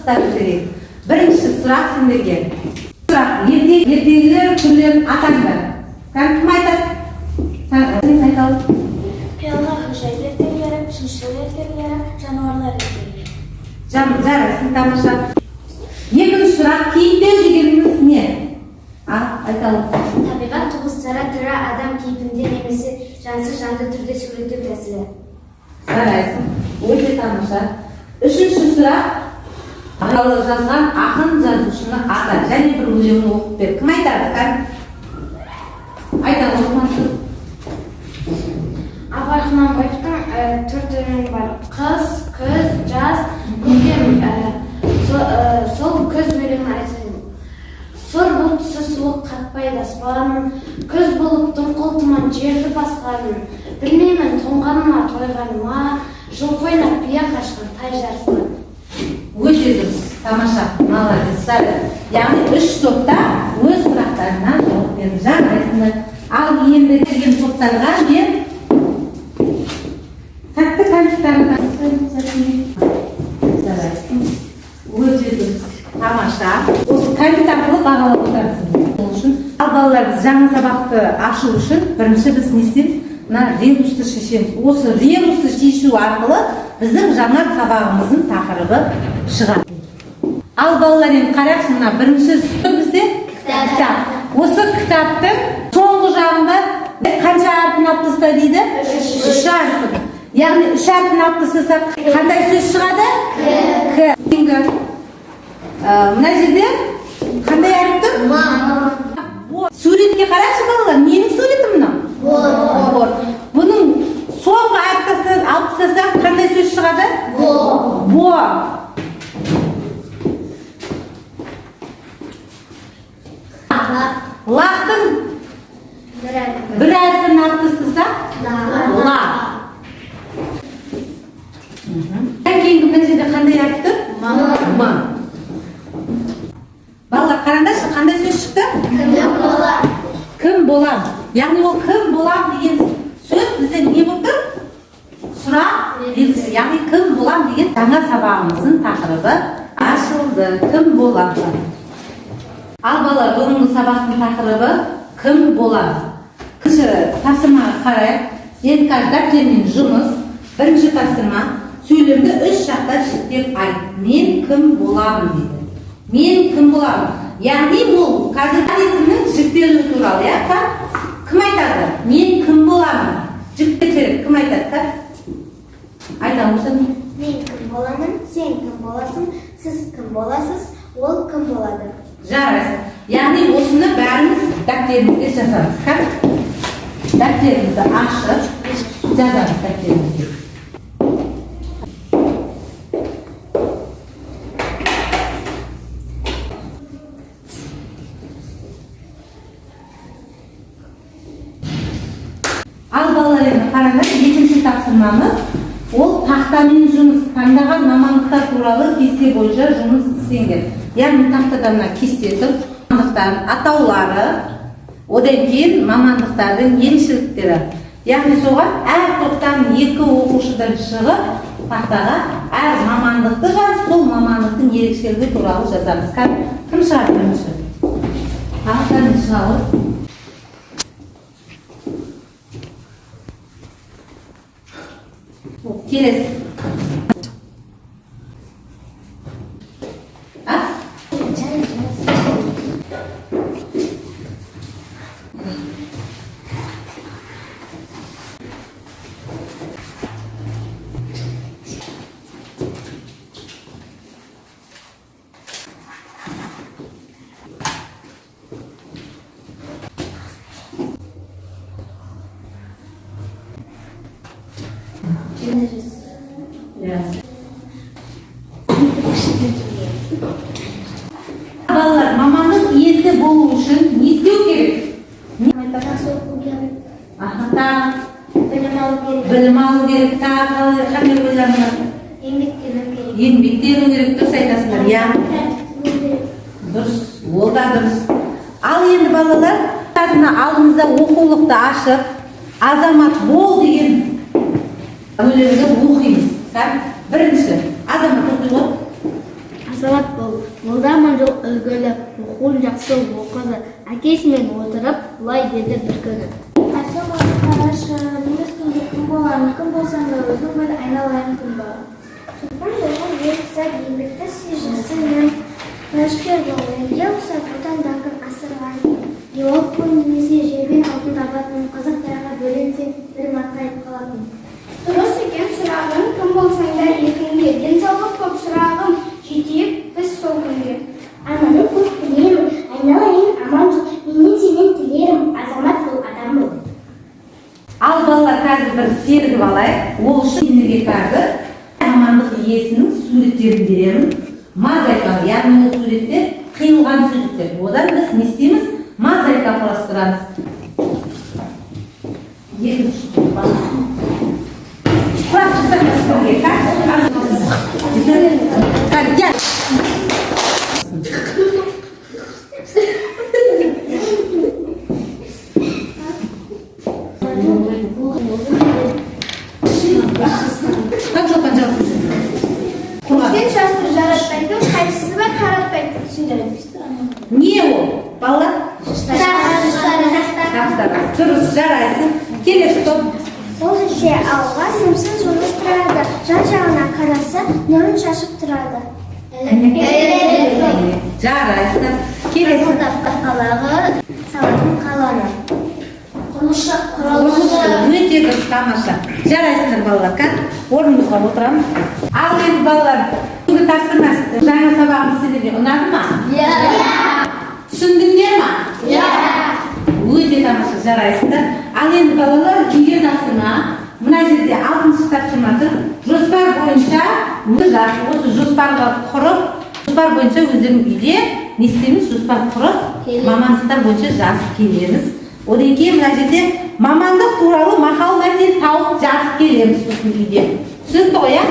Пысықтап жіберейік. Бірінші сұрақ сендерге. Сұрақ: ертегілер түрлерін атаңдар. Кәне, кім айтады? Сен айта ал. Қиялға ғажайып ертегілері, шыншыл ертегілері, жануарлар ертегілері. Жарайсың, тамаша. Екінші сұрақ: кейіптеу дегеніміз не? А, айта ал. Табиғат құбылыстары тірі адам кейпінде немесе жансыз жанды түрде суреттеу тәсілі. Жарайсың, өте тамаша. Үшінші сұрақ: туралы жазған ақын жазушыны ата және бір өлеңін оқып бер. Кім айтады? Кән, айта ғой, Мансұр. Абай Құнанбаевтың төрт өлеңі бар. Қыс, күз, жаз, көктем. Сол күз өлеңін айтайын. Сұр бұлт түсі суық қатпайды аспанын, күз болып дымқыл тұман жерді басқанын. Білмеймін, тоңғаны ма, тойғаны ма, жылқы ойнап бие қашқан, тай жарысқан. Өте дұрыс, тамаша, молодец, жарайды. Яғни үш топта өз сұрақтарына жауап берді, жарайсыңдар. Ал енді келген топтарға мен тәтті кәмпиттерін. Жарайсың, өте дұрыс, тамаша. Осы кәмпит арқылы бағалап отырасың. Ол үшін, ал, балалар, біз жаңа сабақты ашу үшін бірінші біз не істейміз? Мына ребусты шешеміз. Осы ребусты шешу арқылы біздің жаңа сабағымыздың тақырыбы шығады. Ал, балалар, енді қарайықшы, мына бірінші бізде кітап. Осы кітаптың соңғы жағында қанша әрпін алып таста дейді? Үш әрпін. Яғни үш әрпін алып тастасақ, қандай сөз шығады? К. Кейінгі, мына жерде қандай әріп тұр? М. Суретке қарайықшы, балалар, ненің суреті мынау? Бор. Бұның соңғы әріп алып тастасақ, қандай сөз шығады? Бо. Лақтың бір әрпін алып тастасақ, ла. Одан кейінгі мына жерде қандай әріп тұр? М. Балалар, қараңдаршы, қандай сөз шықты? Кім болам. Яғни ол «кім болам» деген сөз бізде не болып тұр? Сұрақ белгісі. Яғни «кім болам» деген жаңа сабағымыздың тақырыбы ашылды. Кім болам. Ал, балалар, бүгінгі сабақтың тақырыбы «Кім болам». Кіші тапсырмаға қарайық. Енді қазір дәптермен жұмыс. Бірінші тапсырма: сөйлемді үш жақта жіктеп айт. «Мен кім боламын» дейді. «Мен кім боламын». Яғни ол қазір есімнің жіктелуі туралы, иә? Кім айтады? «Мен кім боламын». Жіктеп береді. Кім айтады? Та? Айта ғой. Мен кім боламын, сен кім боласың, сіз кім боласыз, ол кім болады? Жарайсың. Яғни осыны бәріміз дәптерімізге жазамыз. Дәптерімізді ашып жазамыз дәптерімізге. Ал, балалар, енді қараңдар, екінші тапсырмамыз ол тақтамен жұмыс. Таңдаған мамандықтар туралы кесте бойынша жұмыс істеңдер. Яғни тақтада мына кесте тұр, мамандықтардың атаулары, одан кейін мамандықтардың ерекшеліктері. Яғни соған әр топтан екі оқушыдан шығып, тақтаға әр мамандықты жазып, сол мамандықтың ерекшелігі туралы жазамыз. Кім шығады бірінші? Ал, кәне, шыға ғой. Келесі. А? Иә. Балалар, мамандық иесі болу үшін не істеу керек? Не айтады? Жақсы оқу керек. Аха, тағы? Білім алу керек. Білім алу керек. Тағы қалай, қандай ойлар бар? Еңбектену керек. Еңбектену керек, дұрыс айтасыңдар, иә. Тәртіпті болу керек. Дұрыс, ол да дұрыс. Ал енді, балалар, қазір мына алдымызда оқулықты ашып, «Азамат бол» деген өлеңді оқимыз. Так, бірінші Азамат оқи ғой. Азамат бол, молда Аманжол үлгілі, оқуын жақсы оқыды. Әкесімен отырып, былай деді бір күні. Әкем, қарашы, мен өскенде кім боламын? Кім болсаң да өзің біл, айналайын, күн балам. Шолпан болған ер ұқсап, еңбекті сүй, жасыңнан. Ғарышкер бол, елге ұқсап, отан даңқын асырған. Геолог бол немесе жерден алтын табатын, қазақтарға бөленсең, бір марқайып қалатын. Дұрыс екен сұрағың, кім болсаң да еркіңде. Денсаулық көп шырағым, жетейік біз сол күнге. Арманым көп, білемін, айналайын, аман жол. Менен сенен тілерім, азамат бол, адам бол. Ал, балалар, қазір бір сергіп алайық. Ол үшін сендерге қазір мамандық иесінің суреттерін беремін, мозаикалы, яғни ол суреттер қиылған суреттер. Одан біз не істейміз? Мозаика құрастырамыз. Екінші топ құрастырыңыз бірге. Кәне, кел. Таңшолпан, жауап. Сен шашты жаратпайтын, қайсысы бар қаратпайтын? Не ол, балалар? Шаштараз. Дұрыс, жарайсың. Келесі топ. Ол жерде ауға сымсыз жұлдыз тұрады. Жан жағына қараса, нұрын шашып тұрады. Жарайсыңдар. Келесі. Қалағы салатын қаланы. Құрылысшы. Өте дұрыс, тамаша. Жарайсыңдар, балалар. Қазір орнымызға отырамыз. Ал енді, балалар, бүгінгі тапсырма, жаңа сабағымыз сендерге ұнады ма? Иә. Түсіндіңдер ма? Иә. Өте тамаша, жарайсыңдар. Ал енді, балалар, үйге тапсырма. Мына жерде алтыншы тапсырма тұр. Жоспар бойынша жас, осы жоспарға құрып, жоспар бойынша өздерің үйде не істейміз? Жоспар құрып, мамандықтар бойынша жазып келеміз. Одан кейін мына жерде мамандық туралы мақал мәтел тауып жазып келеміз сосын үйде. Түсінікті ғой, иә?